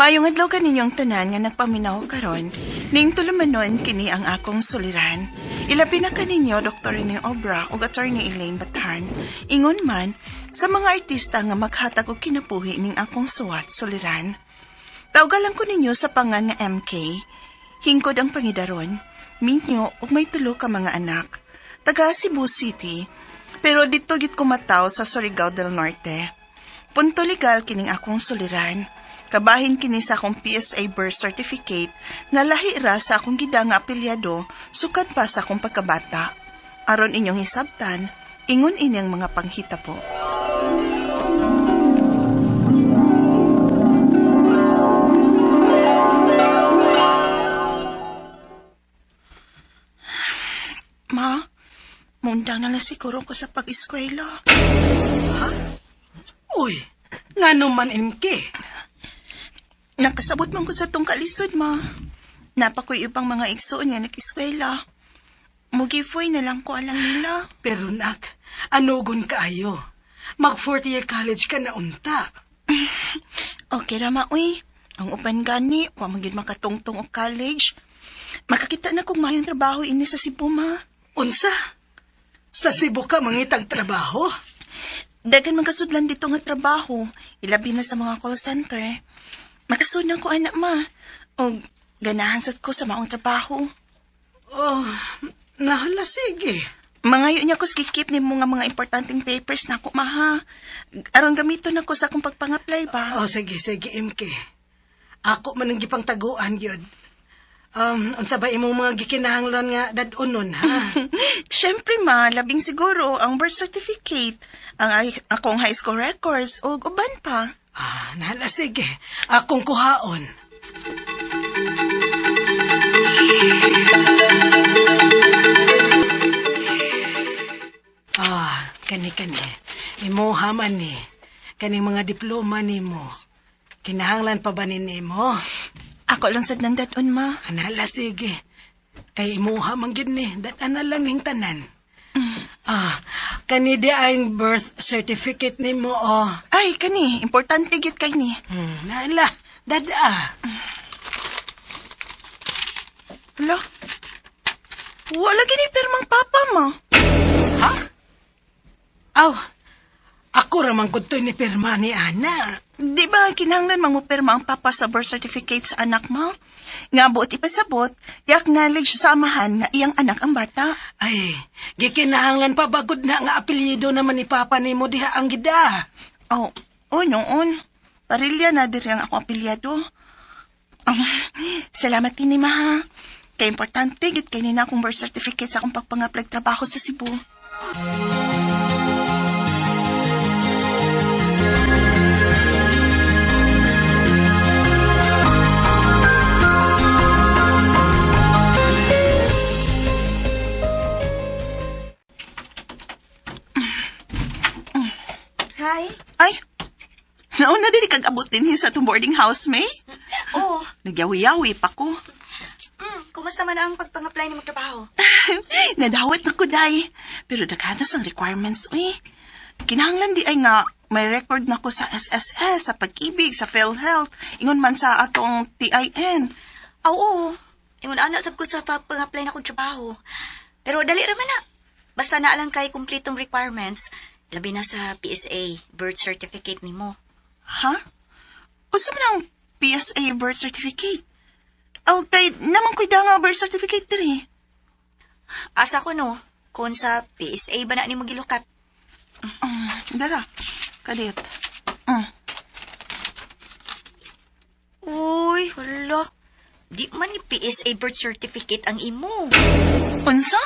Maayong adlaw kaninyong tanan nga nagpaminaw karon. Ning tulumanon kini ang akong suliran. Ilabi na kaninyo Dr. Rene Obra ug Attorney Elaine Bathan. Ingon man sa mga artista nga maghatag og kinabuhi ning akong suwat suliran. Tawgalan ko ninyo sa pangan nga MK. Hingkod ang pangidaron. Minyo ug may tulo ka mga anak. Taga Cebu City. Pero dito gid kumataw sa Surigao del Norte. Punto legal kining akong suliran. Kabahin kini sa akong PSA birth certificate nga lahi ra sa akong gida nga apelyado sukad pa sa akong pagkabata. Aron inyong hisabtan, ingon inyang mga panghitabo. Ma, mundang na lang siguro ko sa pag-eskwela. Uy, ngano man MK? Nakasabot man ko sa tong kalisod, ma. Napakoy ibang mga igsoon nga nag-eskwela. Mugifoy na lang ko alang nila. Pero nak, anugon kaayo. Mag fourth year college ka na unta. Okay ra, ma, uy. Ang uban gani, wa man gid makatungtong og college. Makakita na kong mayong trabaho ini sa Cebu, ma. Unsa? Sa Cebu ka mangitag trabaho? Daghan man kasudlan dito nga trabaho, ilabi na sa mga call center. Makasudlan ko anak, ma. Og ganahan sad ko sa maong trabaho. Oh, nahala sige. Mangayo niya ko skikip ni mo nga mga importanteng papers na ako, maha. Aron gamiton ako sa akong pagpang-apply ba? Oh, sige, sige, MK. Ako man ang gipangtaguan gyud. Unsa ba imong mga gikinahanglan nga dad-unon, ha? Siyempre, ma, labing siguro ang birth certificate, ang akong high school records, o uban pa. Ah, nahala sige. Akong kuhaon. Ah, kani kani. Imo haman ni. Kaning mga diploma nimo. Kinahanglan pa ba ni nimo? Ako lang sad nang dad-on, ma. Anala sige. Kay imuha man gyud ni, dad-an na lang ning tanan. Ah, kani di ang birth certificate nimo oh. Ay, kani, importante gyud kay ni. Naala, dada. Hala. Wala gini pirmang papa, ma. Ha? Aw, ako ra man gud ni pirma ni Ana. Di ba kinahanglan mang mopirma ang papa sa birth certificate sa anak mo? Nga buot ipasabot, i-acknowledge sa amahan nga iyang anak ang bata. Ay, gikinahanglan pa bagod na nga apelyido naman ni papa nimo diha ang gida. Oh, oh noon. Parilya na diri ang akong apelyado. Salamat kini ma ha. Kay importante gid kay nina akong birth certificate sa akong pagpang-apply trabaho sa Cebu. Hi. Ay, nauna diri kag abot dinhi sa atong boarding house, May. Oh, Nagyawi-yawi pa ko. kumusta man ang pagpang-apply ni magtrabaho? Nadawat na ko, day. Pero daghanas ang requirements, uy. Kinahanglan di ay nga may record na ko sa SSS, sa Pag-ibig, sa PhilHealth, ingon man sa atong TIN. Aw, oo. Ingon ana sab ko sa pagpang-apply na kong trabaho. Pero dali ra man na. Basta na lang kay kumpletong requirements, labi na sa PSA, birth certificate nimo. Ha? Unsa man ang PSA birth certificate? Okay, naman ko'y nga birth certificate diri. Asa ko no, kung sa PSA ba na nimo gilukat. Dara, kalit. Uy, hala. Di man ni PSA birth certificate ang imo. Unsa?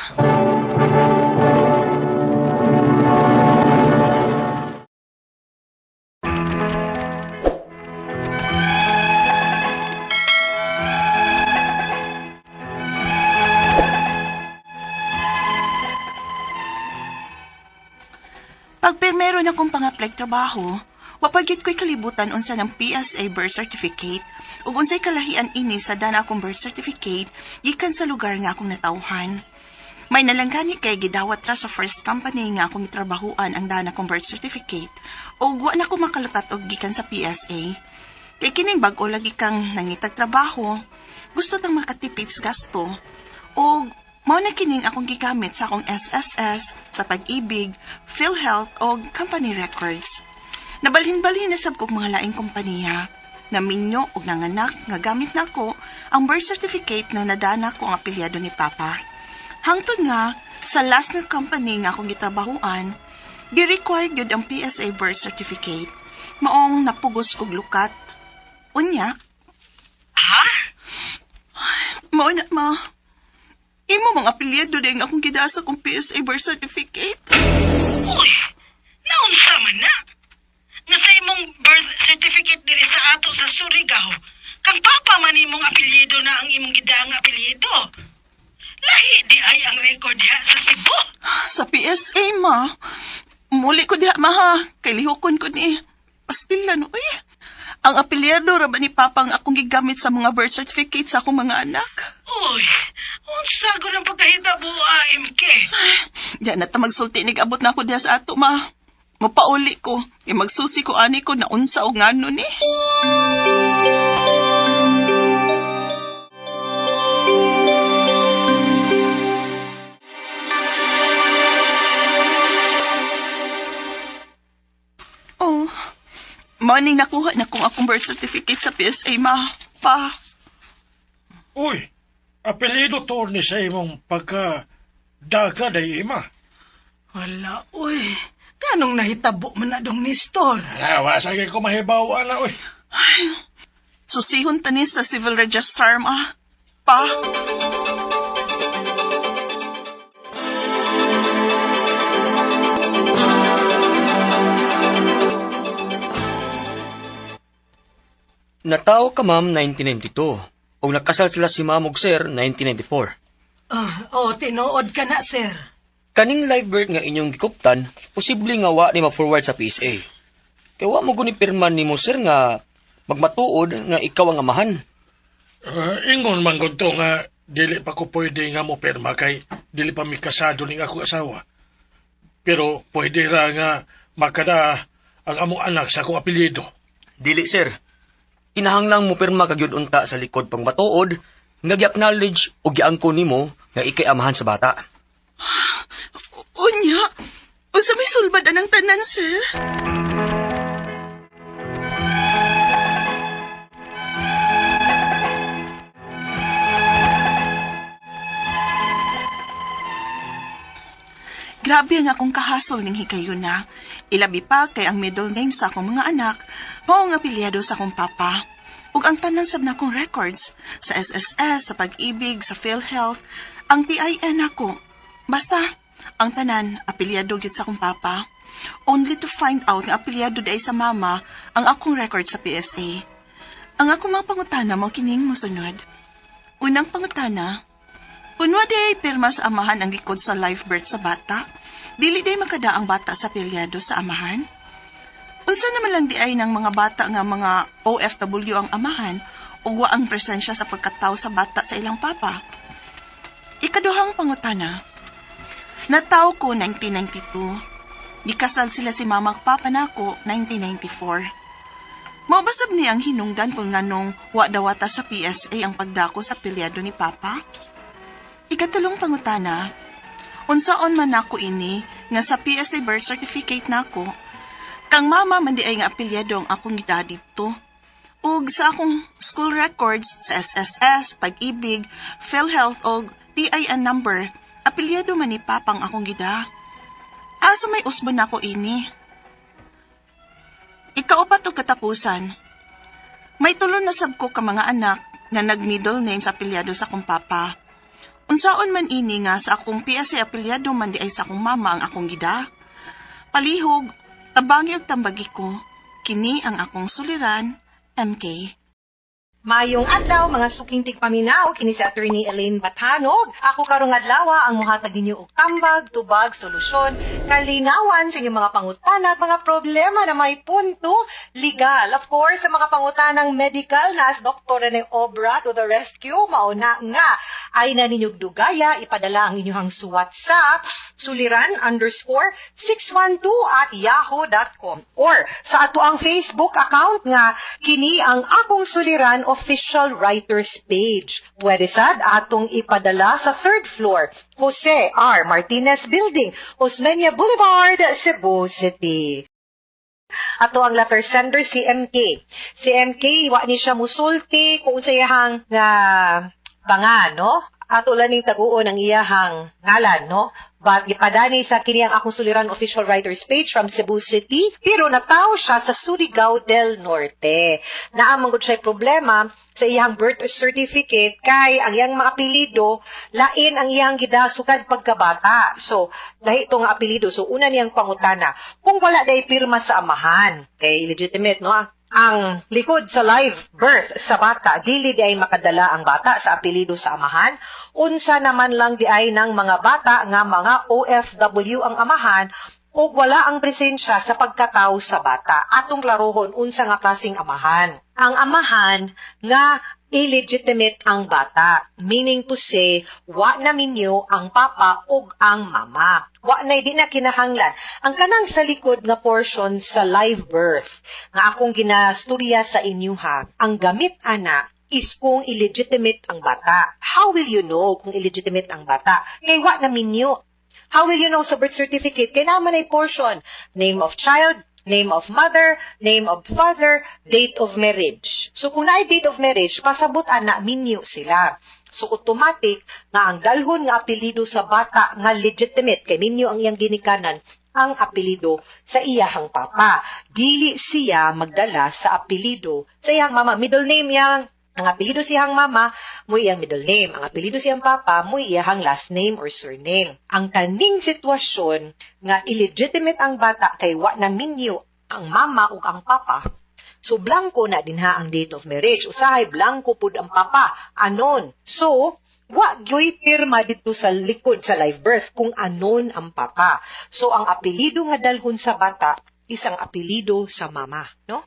Pag pirmero na kong pang-apply trabaho, wapagit ko'y kalibutan unsa ng PSA birth certificate ug unsay kalahian ini sa dana akong birth certificate gikan sa lugar nga akong natawhan. May nalanggani kay gidawat ra sa first company nga akong gitrabahuan ang dana kong birth certificate ug wa na ko makalakat og gikan sa PSA. Kay kining bag-o lagi kang nangitag trabaho, gusto tang makatipid sa gasto. Og mao na kining akong gigamit sa akong SSS, sa Pag-ibig, PhilHealth og company records. Nabalhin-balhin na sab kog mga laing kompanya. Naminyo og nanganak nga gamit nako ang birth certificate na nadana ko ang apelyado ni Papa. Hangtod nga, sa last na company nga akong gitrabahuan, gi-required gyud ang PSA birth certificate. Maong napugos kog lukat. Unya. Ha? Mao na, ma. Imo mga apelyido din akong gidasa kong PSA birth certificate. Uy, naunsa man na? Nga sa imong birth certificate diri sa ato sa Surigao, kang papa man imong apelyido na ang imong gidaang apelyido. Lahi di ay ang record diha sa Cebu. Sa PSA, ma. Muli ko diha, ma, ha. Kay lihokon ko ni. Pastila, no, uy. Ang apelyido ra ba ni Papa ang akong gigamit sa mga birth certificate sa akong mga anak? Uy, unsa ko ng pagkahitabo, MK? Diyan na ta magsulti, nag-abot na ako diha sa ato, ma. Mapauli ko. E magsusi ko ani ko na unsa o ngano ni. Oh, morning nakuha na kong akong birth certificate sa PSA, ma. Pa. Uy, apelyido to ni sa imong pagka daga day ima. Wala, uy. Ganong nahitabo man na dong Nestor? Ala, wa sa ko mahibaw ana uy. Susihon tani sa civil registrar, ma. Pa. Natawo ka ma'am 1992 ug nakasal sila si ma'am ug sir 1994. Ah, oh, tinuod ka na, sir. Kaning live birth nga inyong gikuptan, posible nga wa ni ma-forward sa PSA. Kay wa mo guni pirma nimo sir nga magmatuod nga ikaw ang amahan. Ingon man gud to nga dili pa ko pwede nga mo pirma kay dili pa mi kasado ning ako asawa. Pero pwede ra nga makada ang among anak sa akong apelyido. Dili sir. Kinahanglang mo pirma ka gyud unta sa likod pang matuod nga gi-acknowledge o giangko nimo nga ikay amahan sa bata. Unya, unsa may sulbad anang tanan, sir? Grabe ang akong kahasol ning higayuna. Ilabi pa kay ang middle name sa akong mga anak, mao ang apelyado sa akong papa. Ug ang tanan sab na akong records sa SSS, sa Pag-ibig, sa PhilHealth, ang TIN ako. Basta ang tanan apelyado gyud sa akong papa. Only to find out nga apelyado diay sa mama ang akong record sa PSA. Ang akong mga pangutana mo kining mosunod. Unang pangutana, kunwa di ay pirma sa amahan ang likod sa live birth sa bata, dili day makada ang bata sa pelyado sa amahan? Unsa naman lang di ay ng mga bata nga mga OFW ang amahan ug wa ang presensya sa pagkataw sa bata sa ilang papa? Ikaduhang pangutana, nataw ko 1992. Gikasal sila si mama at papa nako 1994. Maubasab niya ang hinungdan kung nganong wa dawata sa PSA ang pagdako sa pelyado ni Papa? Ikatulong pangutana, unsaon man nako ini nga sa PSA birth certificate nako, kang mama man di ay nga apelyado ang akong gida didto. Ug sa akong school records sa SSS, Pag-ibig, PhilHealth og TIN number, apelyado man ni Papang akong gida. Asa may usbon nako ini? Ikaupat og katapusan. May tulo na sab ko ka mga anak nga nag-middle name sa apelyado sa akong papa. Unsaon man ini nga sa akong PSA apelyado man di ay sa akong mama ang akong gida. Palihog, tabangi og tambagi ko. Kini ang akong suliran, MK. Mayong adlaw mga suking tigpaminaw kini si Attorney Elaine Batanog. Ako karong adlaw ang mohatag ninyo og tambag, tubag, solusyon, kalinawan sa inyong mga pangutana at mga problema na may punto legal. Of course, sa mga pangutanang medical na as Dr. Rene Obra to the rescue, mauna nga. Ay na ninyog dugaya, ipadala ang inyong suwat sa suliran_612@yahoo.com or sa ato ang Facebook account nga kini ang Akong Suliran Official Writers Page. Pwede sad atong ipadala sa third floor, Jose R. Martinez Building, Osmeña Boulevard, Cebu City. Ato ang letter sender si MK. Si MK, wa ni siya musulti kung unsa iyahang nga banga, no? Ato lang ning taguon ang iyahang ngalan, no? But gipadani sa kini ang Akong Suliran Official Writers Page from Cebu City, pero natawo siya sa Surigao del Norte. Naa man gud siya problema sa iyang birth certificate kay ang iyang mga apelyido lain ang iyang gidasukad pagkabata. So, lahi to nga apelyido. So, una niyang pangutana, kung wala day pirma sa amahan, kay legitimate, no? Ang likod sa live birth sa bata, dili di ay makadala ang bata sa apelyido sa amahan. Unsa naman lang di ay ng mga bata nga mga OFW ang amahan o wala ang presensya sa pagkatao sa bata. Atong klarohon unsa nga klaseng amahan. Ang amahan nga illegitimate ang bata. Meaning to say, wa na minyo ang papa ug ang mama. Wa na, di na kinahanglan. Ang kanang sa likod nga portion sa live birth nga akong ginasturya sa inyo ha, ang gamit ana is kung illegitimate ang bata. How will you know kung illegitimate ang bata? Kay wa na minyo. How will you know sa birth certificate? Kay naman ay portion. Name of child, name of mother, name of father, date of marriage. So kung naay date of marriage, pasabot ana minyo sila. So automatic nga ang dalhon nga apelyido sa bata nga legitimate kay minyo ang iyang ginikanan, ang apelyido sa iyahang papa. Dili siya magdala sa apelyido sa iyang mama. Middle name yang ang apelyido siyang mama, mo iyang middle name. Ang apelyido siyang papa, mo iyang last name or surname. Ang kaning sitwasyon nga illegitimate ang bata kay wa na minyo ang mama ug ang papa, so blanco na dinha ang date of marriage. Usahay blanco pud ang papa, anon. So, wa gyoy pirma dito sa likod sa live birth kung anon ang papa. So ang apelyido nga dalhon sa bata isang apelyido sa mama, no?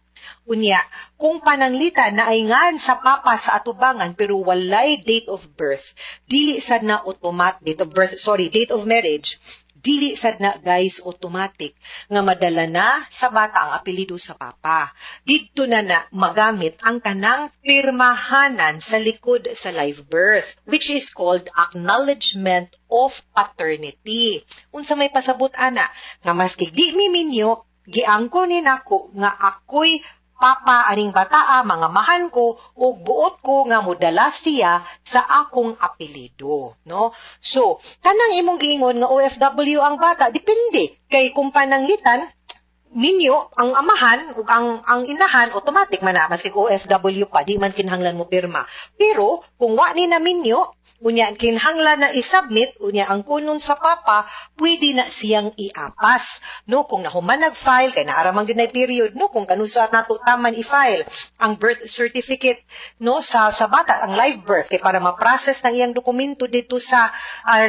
Unya, kung pananglitan na ay ngan sa papa sa atubangan pero walay date of birth, dili sad na automatic date of birth, sorry, date of marriage, dili sad na, guys, automatic nga madala na sa bata ang apelyido sa papa. Didto na na magamit ang kanang pirmahanan sa likod sa live birth, which is called acknowledgement of paternity. Unsa may pasabot ana? Nga maski di mi minyo, giangko ni nako nga ako'y papa aning bataa, mga mahan ko ug buot ko nga modala siya sa akong apelyido, no? So, kanang imong giingon nga OFW ang bata, depende kay kung pananglitan minyo ang amahan ug ang inahan, automatic man na maski OFW pa, di man kinahanglan mo pirma. Pero kung wa ni na minyo, unya kinahanglan na i-submit, unya ang kunon sa papa, pwede na siyang iapas, no? Kung nahuman nag-file kay naara man gyud nay period, no, kung kanusa nato taman i-file ang birth certificate, no, sa bata, ang live birth, kay para ma-process ng iyang dokumento dito sa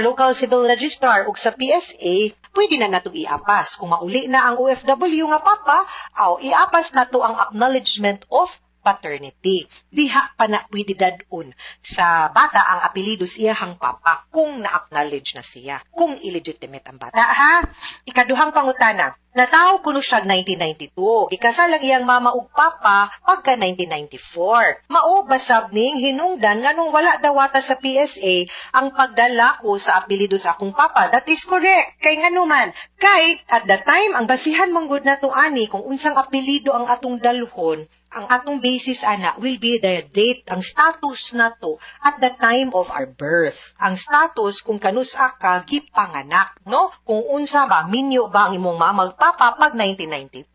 local civil registrar ug sa PSA, pwede na nato iapas. Kung mauli na ang OFW nga papa, aw iapas nato ang acknowledgement of paternity. Diha pa na pwede dadun sa bata ang apelyido sa iyahang papa kung na-acknowledge na siya. Kung illegitimate ang bata, ha? Ikaduhang pangutana. Natawo kuno siya 1992. Ikasal ang iyang mama ug papa pagka 1994. Mao ba sab ning hinungdan nganong wala dawata sa PSA ang pagdala ko sa apelyido sa akong papa? That is correct. Kay ngano man? Kay at that time ang basihan manggod nato ani kung unsang apelyido ang atong dalhon, ang atong basis ana will be the date, ang status nato at the time of our birth. Ang status kung kanusa ka gipanganak, no? Kung unsa ba, minyo ba ang imong mama ug papa pag 1992.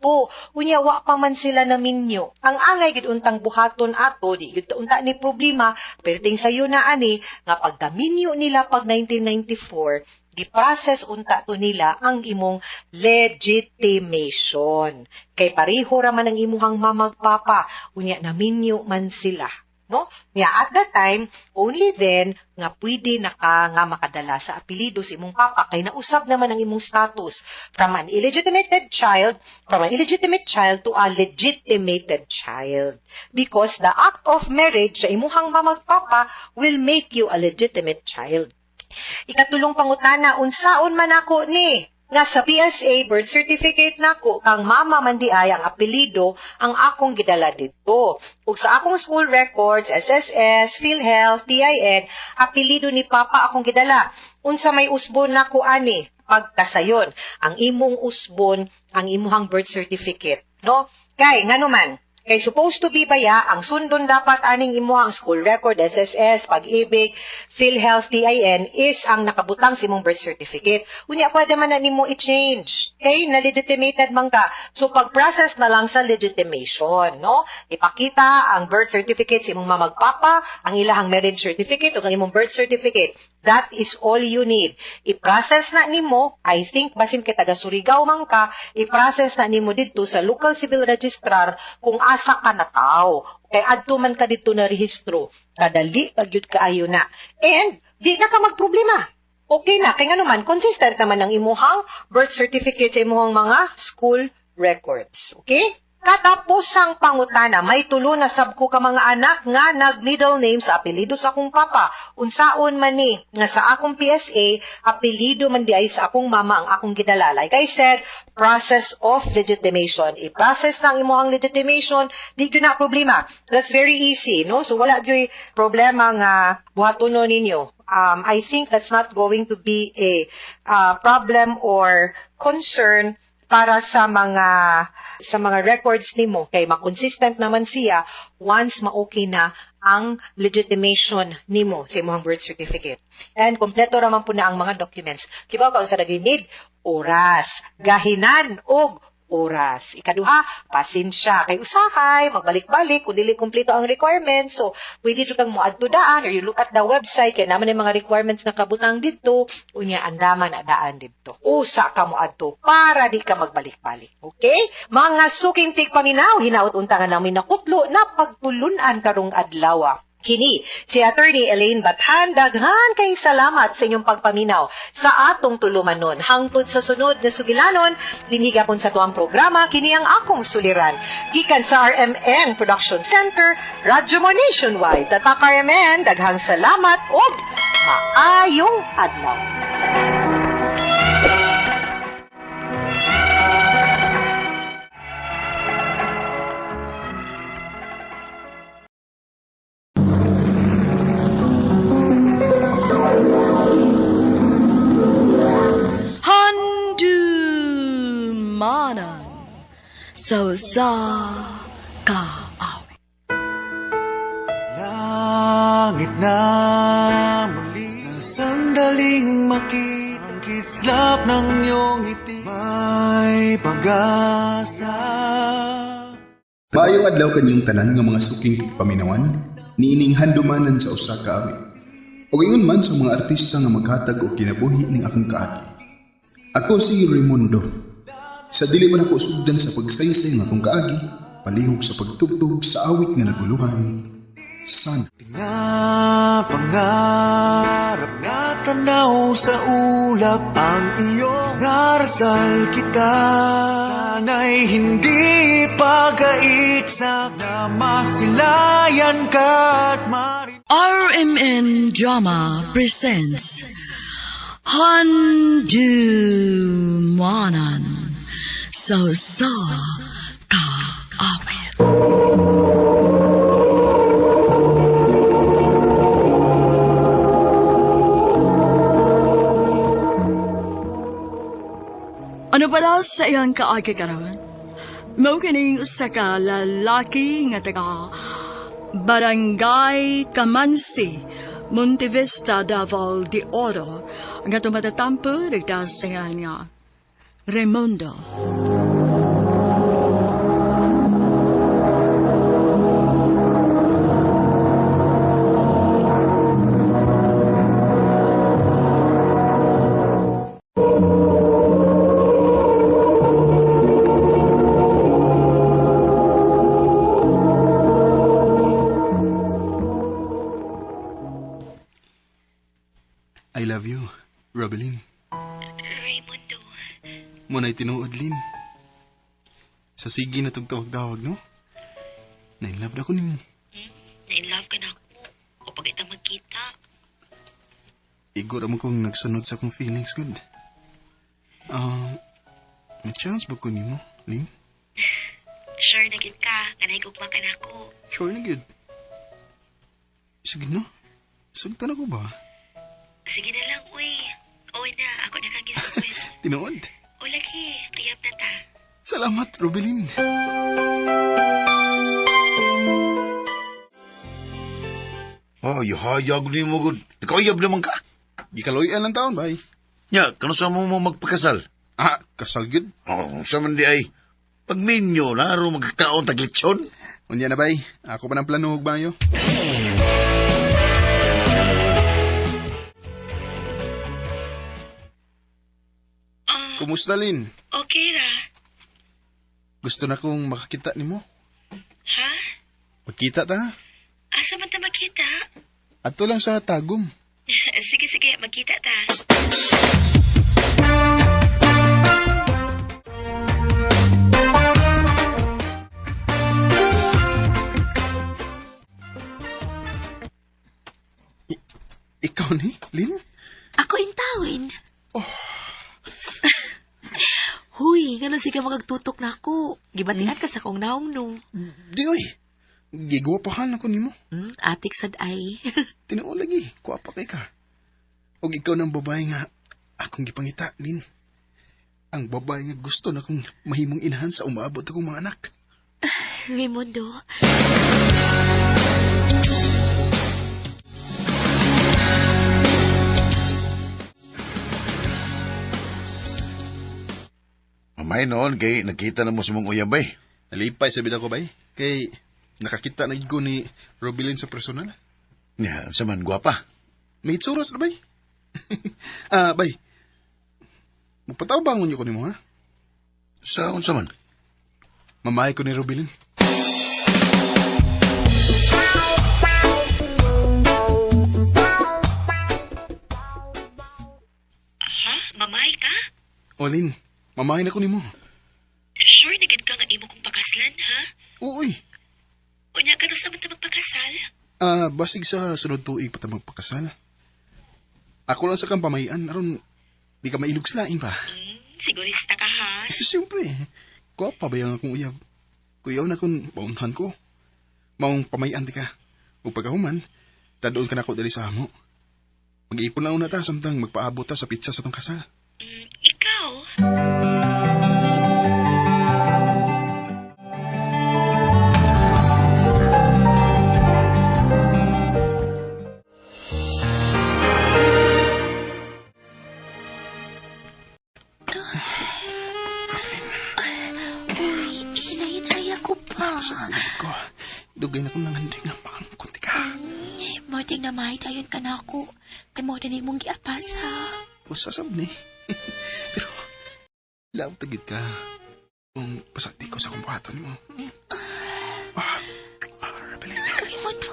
Unya wa pa man sila na minyo. Ang angay gid untang buhaton ato, di gid unta ni problema, perting sayo na ani nga pagka minyo nila pag 1994, gi-process unta to nila ang imong legitimation. Kay pareho ra man ang imuhang mama ug papa, unya naminyo man sila. no? Nya at that time, only then nga pwede na ka nga makadala sa apelyido sa imong papa kay nausab naman ang imong status from an illegitimate child, from an illegitimate child to a legitimated child. Because the act of marriage sa imuhang mamagpapa will make you a legitimate child. Ikatulong pangutana, unsaon man ako ni nga sa PSA birth certificate nako kang mama man di ay ang apelyido ang akong gidala didto. Ug sa akong school records, SSS, PhilHealth, TIN, apelyido ni papa akong gidala. Unsa may usbon nako ani? Pagkasayon, ang imong usbon ang imuhang birth certificate, no? Kay ngano man, kay supposed to be baya, ang sundon dapat aning imuhang school record, SSS, Pag-ibig, PhilHealth, TIN is ang nakabutang sa imong birth certificate. Unya, pwede man na nimo i-change. Okay, na-legitimated man ka. So, pag-process na lang sa legitimation, no? Ipakita ang birth certificate sa imong mamagpapa, ang ilahang marriage certificate, o ang imong birth certificate. That is all you need. I-process na nimo, I think, basin kay taga Surigao man ka, i-process na nimo didto sa local civil registrar kung asa ka nataw. Kay adto man ka didto na rehistro. Kadali pag gyud kaayo na. And di na ka magproblema. Okay na, kay ngano man, consistent naman ang imuhang birth certificate sa imuhang mga school records. Okay? Katapusang pangutana, may tulo na sab ko ka mga anak nga nag-middle name sa apelyido sa akong papa. Unsaon man ni nga sa akong PSA, apelyido man di ay sa akong mama ang akong gidala. Like I said, process of legitimation. I-process na ang imuhang legitimation, di gyud na problema. That's very easy, no? So wala gyud problema nga buhatonon ninyo. I think that's not going to be a problem or concern para sa mga records nimo kay ma-consistent naman siya once ma-okay na ang legitimation nimo sa imong birth certificate. And kompleto ra man po na ang mga documents. Kibaw ka unsa ra gyud need? Oras, gahinan og oras. Ikaduha, pasensya. Kay usahay, magbalik-balik kung dili kumpleto ang requirements. So, pwede jud kang moadto daan or you look at the website kay naman yung mga requirements na kabutang didto, unya andaman na daan didto. Usa ka moadto para di ka magbalik-balik. Okay? Mga suking tigpaminaw, hinaot unta nga namin nakutlo na pagtulunan karong adlaw. Kini, si Attorney Elaine Bathan, daghan kay salamat sa inyong pagpaminaw sa atong tulumanon. Hangtod sa sunod na sugilanon, dinhi gapon sa tuang programa, kini ang akong suliran. Gikan sa RMN Production Center, Radyo Mo Nationwide. Tatak RMN, daghang salamat ug maayong adlaw. Handumanan sa usa ka awit. Langit na muli. Sa sandaling makita ang kislap ng iyong ngiti, may pag-asa. Maayong adlaw kanyong tanan nga mga suking tigpaminawan, niining handumanan sa usa ka awit. Ug ingon man sa mga artista nga maghatag og kinabuhi ning akong kaagi. Ako si Raimundo. Sa dili man ako sugdan sa pagsaysay ng akong kaagi, palihog sa pagtugtog sa awit nga naguluhan. Sana. Pinapangarap nga tanaw sa ulap ang iyong narasal kita. Sana'y hindi pagkait sa na masilayan ka at marinig. RMN Drama presents Handumanan sa usa ka awit. Ano pala sa iyang kaagi karon? Mao kining usa ka lalaki nga taga Barangay Kamansi, Montevista, Davao de Oro, nga tumatatampo nagtasingan nga Raimundo. I love you, Robelyn. Raymundo. Muna'y tinuod, Lin. Sa sige na tugtawag-tawag, no? Na-inlove na ko nimo. Na-inlove ka na ako. O pag itang magkita. Igor mo kong nagsunod sa akong feelings, good. May chance ba ko nimo, Lin? Sure na gid ka. Nga nahigugma ka na ako. Sure na, good. Sige, no? Sugtan ako ba? Sige na lang, uy. Uy na, ako na kang gisugid. Tinuod. O lagi, tuyap na ta. Salamat, Robelyn. Oh, yuhayag ni mo gud. Nakauyab naman ka. Gikaloyan lang taon, bay. Nya, kano sa mo mo magpakasal? Ah, kasal gyud. Oh, sa man di ay pagminyo na aro magkakaon tag lechon. Unya na, bay. Ako pa ng plano og bayo. Kumusta, Lin? Okay ra. Gusto na kong makakita nimo. Ha? Magkita ta. Asa man ta makita? Ato lang sa Tagum. Sige, sige, magkita ta. Ikaw ni, Lin? Ako intawin. Oh. Huy, ganun sige magagtutok na ako. Gibatian ka sa kong naong no. Di oy. Gigwapahan ako nimo. Atik sad ay. Tinuod lagi, kuwapa kay ka. Og ikaw ng babae nga akong gipangita, Lin. Ang babae nga gusto na kong mahimong inahan sa umaabot akong mga anak. Raimundo. Mamay noon kay nakita na mo sa mong uyab ay. Nalipay sa bida ko, bay. Kay nakakita na ko ni Robilin sa personal. Nya, sa man gwapa. May itsura sa bay. Bay. Magpataw bangon niyo ko nimo, ha? Sa unsa man? Mamahay ko ni Robilin. Ha? Mamay ka? Olin, mamahay na ko nimo. Sure na gid ka nga imo kong pakaslan, ha? Uy. Unya ka sa man ta magpakasal? Basig sa sunod tuig pa ta magpakasal. Ako lang sa kang pamayian aron di ka mailog sa lain pa. Sigurista ka, ha? Siyempre, gwapa ba yung akong uyab? Kuyaw na kung paunhan ko. Maong pamayian di ka. O pagkahuman, tadoon ka na ako dali sa amo. Mag-iipon na una ta samtang magpaabot ta sa pizza sa tong kasal. Ikaw? Uy, hinay-hinay ako pa. Sa ulit ko, dugay na kong nangandig nga pangkunti ka. Morting na mahidayon ka na ako. Kay mo na nimong giapas ha. Usasab ni. Pero, love tagit ka. Kung pasati ko sa kumbuhaton mo. Rebelin. Raimundo.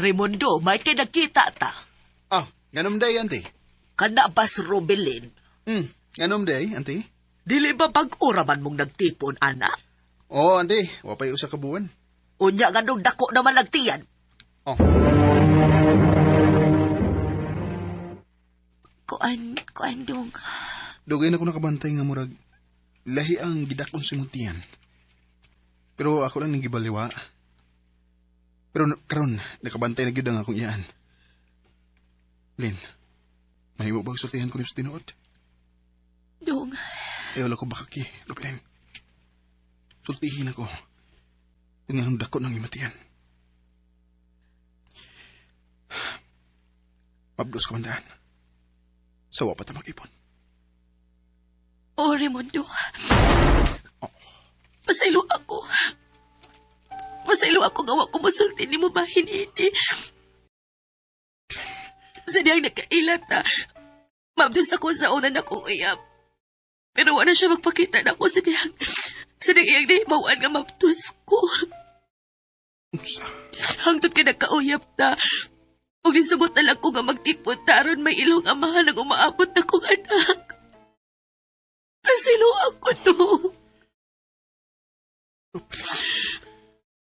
Raimundo, may kay nagkita ta. Ah, nganom day, ante. Kana ba si Robelin? Nganom day, ante. Dili ba bag-ora man mong nagtipon, anak? Oo, ante. Wapay usa ka buwan. Unya ganong dako naman nagtiyan. Oh. Kuan, kuan dong. Dugay na ko nakabantay nga murag lahi ang gidakon sa imong tiyan. Pero ako lang ning gibaliwa. Pero karon nakabantay na gyud ang akong iyaan. Lin, mahimo bang sultihan ko sa tinuod? Dong. Eh, wala ko bakaki, Lupin. Sultihin ako. Kung anong dako ng imatian. Mabdos ka mandaan. Sawa pa ta mag-ipon. Oo, Raimundo. Pasaylo ako. Pasaylo ako nga wa ko musulti ni mo bahin ini. Sa diyang nakailat na, mabdos ako sa una na kong uyab. Pero wala siya magpakita na ako sa diyang iyang nahimawan nga mabdos ko. Unsa? Hangtod ka nagkauyab ta. Ug nisugot na lang ko nga magtipon ta aron may ilong amahan ang umaabot na kong anak. Pasilo ako no.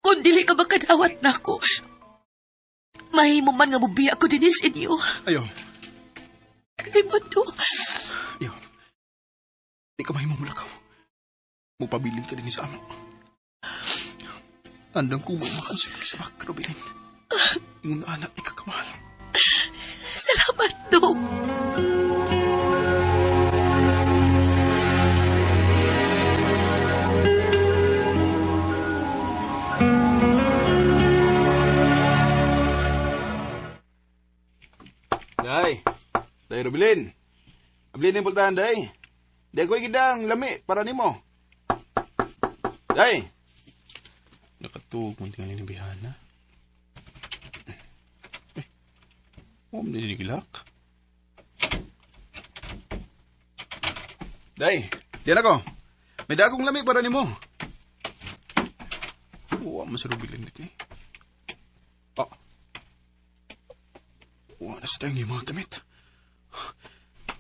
Kung dili ka makadawat nako, mahimo man nga mubiya ko dinis inyo. Ayo, Raimundo, ayo. Di ka mahimong mulakaw. Mupabilin ka din sa amo. Tandang ko mo makan sa pagsabak, Rubilin. Ingon na anak, ikakamahal. salamat dong. Day, Day Rubilin. Abilin yung pultahan, Day. Di ako gidang lami para nimo. Day. Nakatuog mo tingali ni Bihana. Eh, mo man gilak. Day, diyan ako. May dagong lami para nimo. Uwa mo sa Rubilin dito eh. Ah. Uwa na sa tayong iyong mga gamit.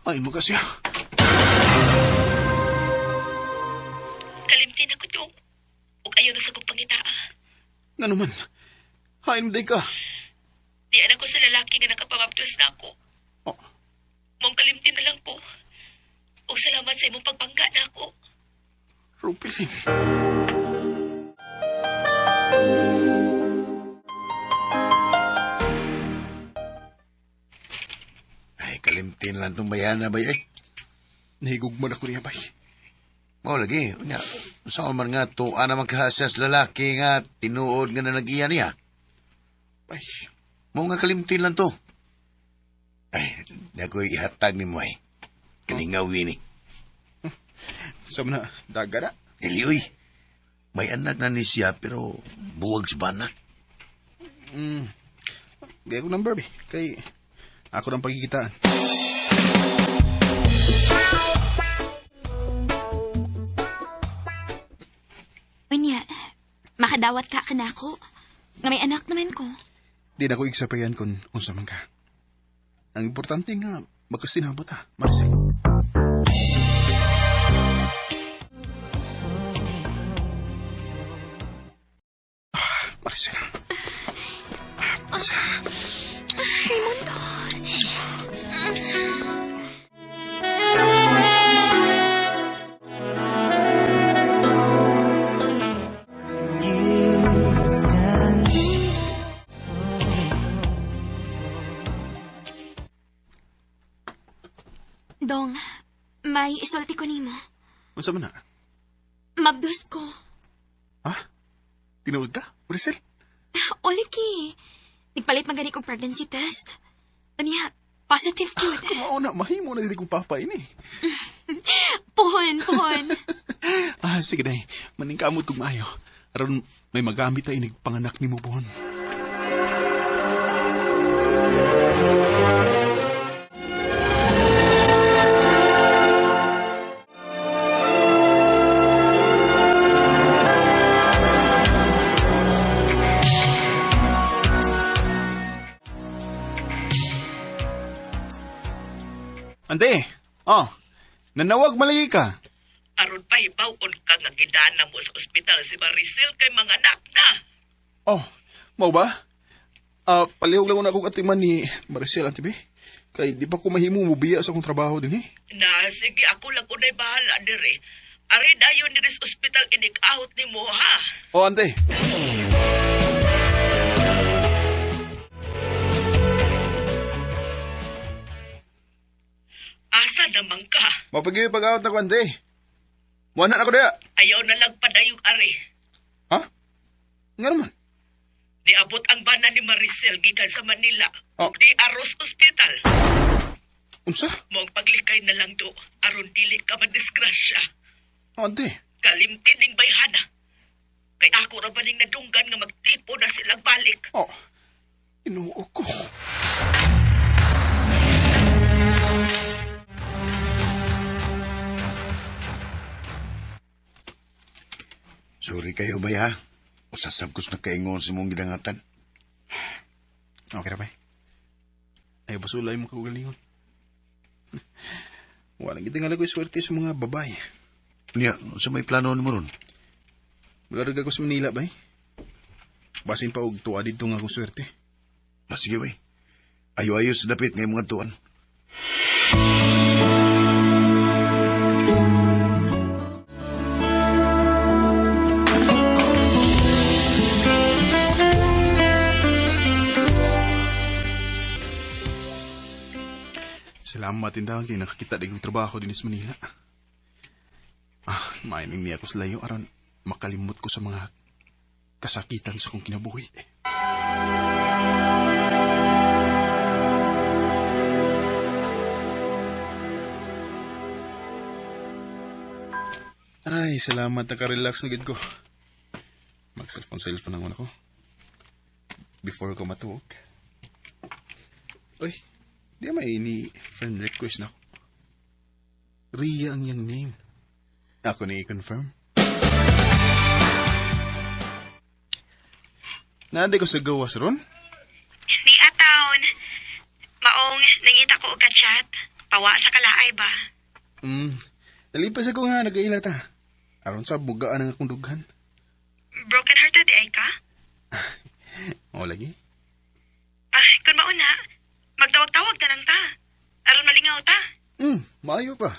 Ay, mo kasi ah. Kalimtin ako dong. Ug ayaw na sa kong pangitaa. Nga naman. Hain mo day ka. Di anak ko sa lalaki nga nakapamabdos na ako. Oh, Mong kalimtin na lang ko. Ug salamat sa imong pagpangga na ako. Rubilin. Ay, kalimtin lang tong bayana bay ay. Nahigugman ako niya, bay. Mao lagi, unya. Sa man nga to ana man kahasas lalaki nga tinuod nga na nag-iya niya. Bay, Mao nga kalimtin lang to. Ay, di ako ihatag ni mo ay. Kalingaw ini. sa na, daga na. Elioy, may anak na ni siya pero buwag sa bana. Gaya ko number, bay. Kay, ako ng pagkikitaan. Unya, makadawat ka kanako. Nga may anak naman ko. Di na ko igsapayan kung unsa man ka. Ang importante nga, magkasinabot ha, Maricel. Ah, Maricel. Ah, Maricel. Raimundo. Dong, may isulti ko nimo. Unsa man na? Mabdos ko. Ha? Tinuod ka, Maricel? Oliki, nagpalit man gani kong pregnancy test. Anya, positive gyud. Kumao na, mahimo na dili kong papa ini. Pohon, pohon. Ah, sige day. Maningkamot kong maayo. Aron may magamit ay nagpanganak ni mo buhon. Ante, oh, nanawag malagi ka. Aron pa hibaw-on ka nga gidana mo sa ospital si Maricel kay mga anak na. Oh, mau ba? Ah, palihog lang na akong atiman ni Maricel, ante be. Kay di pa ko mahimo mobiya sa akong trabaho din eh. Na sige ako lang unay bahala dire. Ari dayon diri sa ospital inig-out nimo ha. Oh, ante. Asa naman ka? Mapag pag-out na ko, ante. Muana na ko diya. Ayaw na lang padayog ari. Ha? Nga naman. Niabot ang bana ni Maricel gikan sa Manila. Oh. Di aros ospital. Unsa? Maong paglikay na lang do, aron dili ka madisgrasya. Ate. Kalimtin ning bayhana. Kay ako ra ba ning nadunggan nga magtipo na silang balik. Oh, Ginoo ko. Sorry kayo bay ha. Usasab ko sa nakaingon sa mong gidangatan. Okay ra bay. Ay, basulay mo kagalingon. Wala gid nga ko swerte sa mga babae. Niya, sa may plano nimo ron? Wala ko sa Manila bay. Basin pa og tuwa didto nga akong swerte. Ah, sige bay. Ayo-ayo sa dapit ngay mga tuan. Salamat tindahan kay nakakita di kong trabaho din sa Manila. Ah, maining niya ako sa layo aron makalimot ko sa mga kasakitan sa kong kinabuhi. Ay, salamat naka-relax na gid ko. Mag-cellphone-cellphone na ko. Before ko matuog. Uy, di may ini friend request na ako. Ria ang iyang name. Ako na i-confirm. Naandi ko sa gawas ron. Ni Ataon, maong nangita ko og ka-chat. Pawa sa kalaay ba? Nalipas ako nga nagaila ta. Aron sa bugaan ang akong dughan. Broken hearted ay ka? O lagi. Ah, kun mauna, magtawag-tawag ta lang ta. Aron malingaw ta. Maayo pa.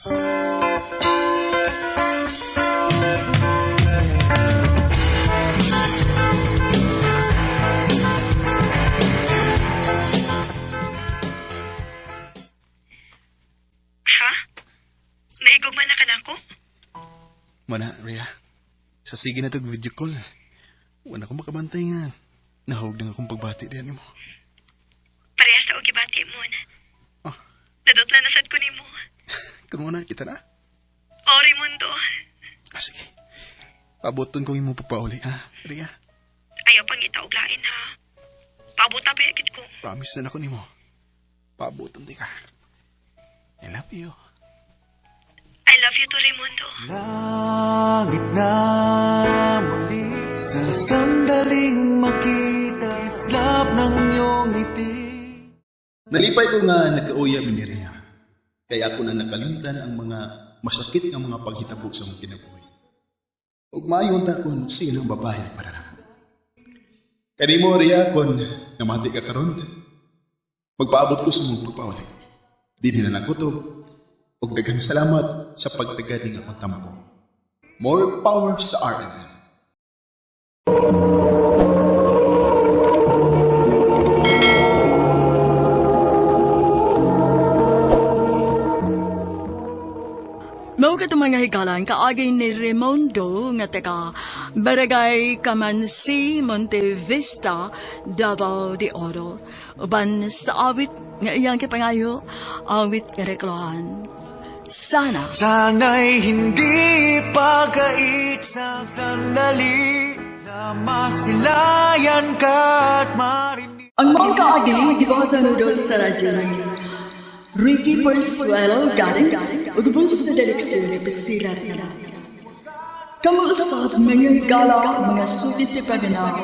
Ha? Naigugma na ka nako? Mana, Ria. Sa sige na tag video call. Wala ko makabantay nga. Nahog na akong pagbati diyan mo. Parehas na og gibati mo na. Ah. Nadotla na sad ko nimo. Kuno na, kita na. O Raimundo, Ah, sige. Pabuton ko imo papauli, ha, Ria. ayaw pang itaog lain ha. Paabot pa gid ko. Promise na nako nimo. Pabuton di ka. I love you. I love you too, Raimundo. Langit na muli sa sandaling makita islap ng iyong ngiti. Nalipay ko nga nagkauyab ni Ria. Kaya ako na nakalimtan ang mga masakit nga mga paghitabo sa mong kinabuhi. Ug maayon ta kon sino ang babae para nako. Kanimo Ria kon namati ka karon. Magpaabot ko sa mong pagpauli. Dinhi na lang ko to. Ug daghang salamat sa pagtagad ning akong tampo. More power sa RMN. Mao kato mga higalan kaagay ni Raimundo nga taga Barangay Kamansi, Monte Vista, Davao de Oro. Uban sa awit nga iyang kipangayo, awit nga reklahan. Sana. Sana'y hindi pagkait sa sandali na masilayan ka at marinig. Ang mga kaagi, gibuhatan mo sa radyo ni Ricky Persuelo Garing, ug sa direksyon ni Priscilla Rivas. Kamu usab mga gala, mga sulit ni Paminaw,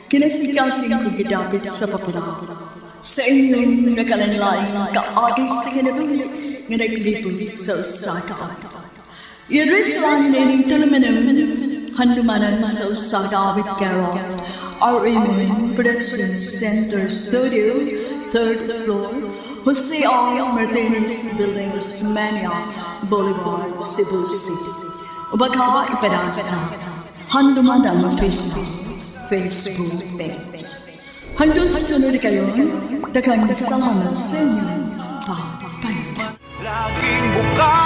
kinasikasing kong gidapit sa papuraw. Sa inyong nakalanlaing kaagi sa kinabuhi nga naglipon sa usa ka awit. I-address lang nining tulumanon, handumanan sa usa ka awit carol, RMN Production Center Studio, third floor, Jose R. Martinez Building, Osmania Boulevard, Cebu City. O baka ipadasa, handumanan official Facebook page. Hanggang sa sunod kayo, daghang salamat sa inyong pagpanood. Laging bukas.